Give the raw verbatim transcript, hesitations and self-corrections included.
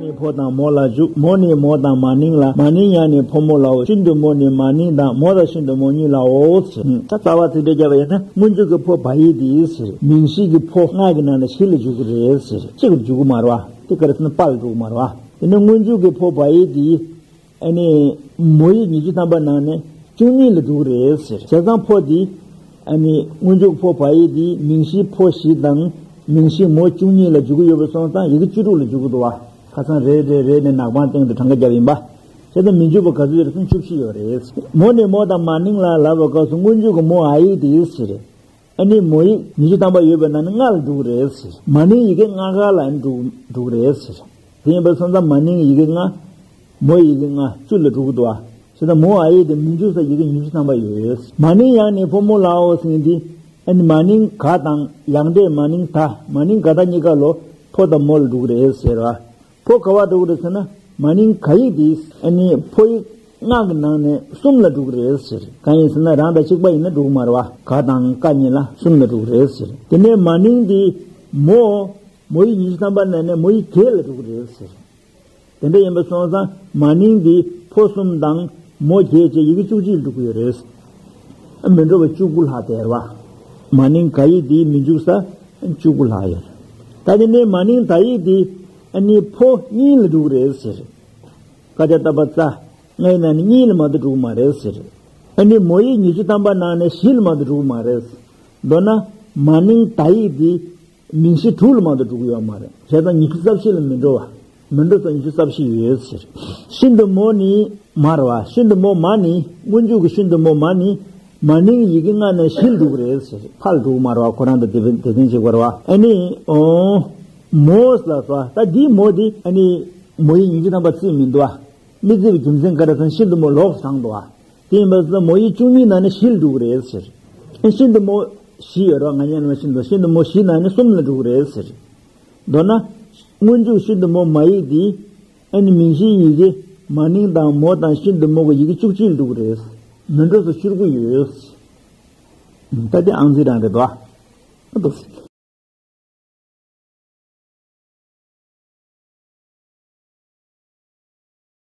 ནི་ཕོ་དང་མོ་ལ་འཇུག་མོ་ནི་མོ་དང་མ་ནིང་ལ། མ་ནིང་ཡང་ནི་ཕོ་མོ་ལའོ། ཤིན་ཏུ་མོ་ནི་མ་ནིང་དང་། མོ་དང་ཤིན་ཏུ་མོ་གཉིས་ལའོ་ཟེར། ད་རྩ་བ་ཚིག་འགྲེལ་བརྒྱབ་པ་ཡིན་ན། སྔོན་འཇུག་གི་ཕོ་བ་ཡིག་དེ་ཟེར། མིང་གཞི་གི་ཕོ་སྔགས་ཀྱི་ནང་ནས་གཞི་ལ་འཇུག་གི་རེད་ཟེར། གཅིག་ལ་འཇུག་གི་མ་རེད་བ། དེ་ག་རེ་ཟེར་ན་པ་ལ་འགྲོ་གི་མ་རེད་བ། དེ་ནས་སྔོན་འཇུག་གི་ཕོ་བ་ཡིག་དེ། ཨ་ནི་མོ་ཡིག་ཉི་ཤུ་ཐམ་པ་ནང་ནས་བཅུ་གཉིས་ལ་འགྲོ་གི་རེད་ཟེར། བྱས་ཙང་ཕོ་དེ། ཨ་ནི་སྔོན་འཇུག་ཕོ་བ་ཡིག་དེ་མིང་གཞི་ཕོ་བཞི་དང་མིང་གཞི་མོ་བཅུ་གཉིས་ལ་འཇུག་གི་ཡོད་པ་སོང་ཙང་ཡི་གེ་བཅུ་དྲུག་ལ་འཇུག་གི་འདུག་བ། ཁ་སང་རེ་རེ་རེ་ནས་ནག་པང་སྟེང་དུ་གྲངས་ཀ་བརྒྱབ་ཡིན་པ། བྱས་ཙང་མི་འཇུག་པ་ག་ཚོད་ཡོད་རེད་ཟེར་ན་བཅུ་བཞི་ཡོད་རེད། མོ་ནི་མོ་དང་མ་ནིང་ལ་ལབ་པའི་སྐབས་སུ་སྔོན་འཇུག་གི་མོ་འ་ཡིག་དེ་ཟེར། ཨ་ནི་མོ་ཡིག་ཉི་ཤུ་ཐམ་པ་ཡོད་པའི་ནང་ནས་ལྔ་ལ་འགྲོ་གི་རེད་ཟེར། མ་ནིང་ཡི་གེ་ལྔ་ཀ་ལ་འགྲོ་འགྲོ་གི་རེད་ཟེར། དེ་ཡིན་པ་སོང་ཙང་མ་ནིང་ཡི་གེ་ལྔ། མོ་ཡི་གེ་ལྔ་བཅུ་ལ་འགྲོ་གི་འདུག་བ། བྱས་ཙང་མོ་འ་ཡིག་དེ་མི་འཇུག་ས་ཡི་གེ་ཉི་ཤུ་ཐམ་པ་ཡོད། མ་ནིང་ཡང་ནི་ཕོ་མོ་ལའོ་ཟེར་མཁན་དེ། ཨ་ནི་མ་ནིང་ག་དང་ཡང་འབྲས་མ་ནིང་ད། མ་ནིང་ག་ད་གཉིས་ཀ་ལོ་ཕོ་དང་མོ་ལ་འགྲོ་གི་རེད་ཟེར་བ། ཕོ་ག་བ་འགྲོ་གི་རེད་ཟེར་ན། མ་ནིང་ག་ཡིག་དེ། ཨ་ནི་ཕོ་ཡིག་ལྔ་གི་ནང་ནས་གསུམ་ལ་འགྲོ་གི་རེད་ཟེར། གང་ཡིན་ཟེར་ན་རང་དང་གཅིག་པ་ཡིན་ན་འགྲོ་གི་མ་རེད་བ། ག་དང་ཀ་གཉིས་ལ་གསུམ་ལ་འགྲོ་གི་རེད་ཟེར། དེ་ནས་མ་ནིང་དེ་མོ། མོ་ཡིག་ཉི་ཤུ་ཐམ་པ་ནང་ནས་མོ་ཡིག་བརྒྱད་ལ་འགྲོ་གི་རེད་ཟེར། དེ་འདྲ་ཡིན་པ་སོང་ཙང་མ་ནིང་འདི་ཕོ་གསུམ་དང་མོ་བརྒྱད་བཅས་ཡི་གེ་བཅུ་གཅིག་འགྲོ་གི་ཡོད་རེད། མི་འགྲོ་བ་བཅུ་དགུ་ལྷག་དེ་རེད་བ། མ་ནིང་ག་ཡིག་འདི་མི་འཇུག་ས་བཅུ་དགུ་ལྷག་ཡོད་རེད། ད་དེ་ནས་མ་ནིང་ད་ཡིག་འདི་ཨ་ནི་ཕོ་གཉིས་ལ་འགྲོ་གི་རེད་ཟེར། ཀ་ཅ་ཏ་པ་ཙ། ལྔ་ཡི་ནང་ནས་གཉིས་ལ་མ་གཏོགས་འགྲོ་གི་མ་རེད་ཟེར། ཨ་ནི་མོ་ཡིག་ཉི་ཤུ་ཐམ་པ་ནང་ནས་བཞི་ལ་མ་གཏོགས་འགྲོ་གི་མ་རེད། མདོར་ན་མ་ནིང་ད་ཡིག་འདི། མིང་གཞི་དྲུག་ལ་མ་གཏོགས་འགྲོ་གི་ཡོད་མ་རེད། བྱས་ཙང་ཉི་ཤུ་རྩ་བཞི་ལ་མི་འགྲོ་བ། མི་འགྲོ་ཙང་ཉི་ཤུ་རྩ་བཞི་ཡོད་ཟེར། ཤིན་ཏུ་མོ་ནི་མ་རེད་བ། ཤིན་ཏུ་མོ་མ་ནི་སྔོན་འཇུག་གི་ཤིན་ཏུ་མོ་མ་ནི་མ་ནིང་ཡི་གེ་ལྔ་ནས་བཞི་ལ་འགྲོ་གི་རེད་ཟེར། ཕ་ལ་འགྲོ་གི་མ་རེད་བ། ཁོ་རང་དང་དེ་དེ་དེ་དོན་གཅིག་པ་རེད་བ། ཨ་ནི་ཨོ། མོ་ལ་སོ་ད་འདིའི་མོ་འདི་ཨ་ནི་མོ་ཡིག་ཉི་ཤུ་ཐམ་པ་བརྩིས་མི་འདུག་བ། མི་བརྩི་བའི་རྒྱུ་མཚན་ག་རེ་ཟེར་ན་ཤིན་ཏུ་མོ་ལོགས་སུ་བགྲངས་འདུག་བ། དེ་ཡིན་པ་ཙང་མོ་ཡིག་བཅུ་གཉིས་ནང་ནས་བཞི་ལ་འགྲོ་གི་རེད་ཟེར། ཤིན་ཏུ་མོ་བཞི་ཡོད་རེད་བ། ང་གཉིས་ནས་ཤིན་ཏུ་ཤིན་ཏུ་མོ་བཞི་ནང་ནས་གསུམ་ལ་འགྲོ་གི་རེད་ཟེར། མདོར་ན། སྔོན་འཇུག་ཤིན་ཏུ་མོ་མ་ཡིག་འདི། ཨ་ནི་མིང་གཞིའི་ཡི་གེ་མ་ནིང་དང་མོ་དང་ཤིན་ཏུ་མོ་གི་ཡི་གེ་བཅུ་གཅིག་ལ་འགྲོ་གི་རེད། མི་འགྲོ་ས་བཅུ་དགུ་ཡོད། ད་དེ་ཨང་རྩིས་རང་རེད་དོ།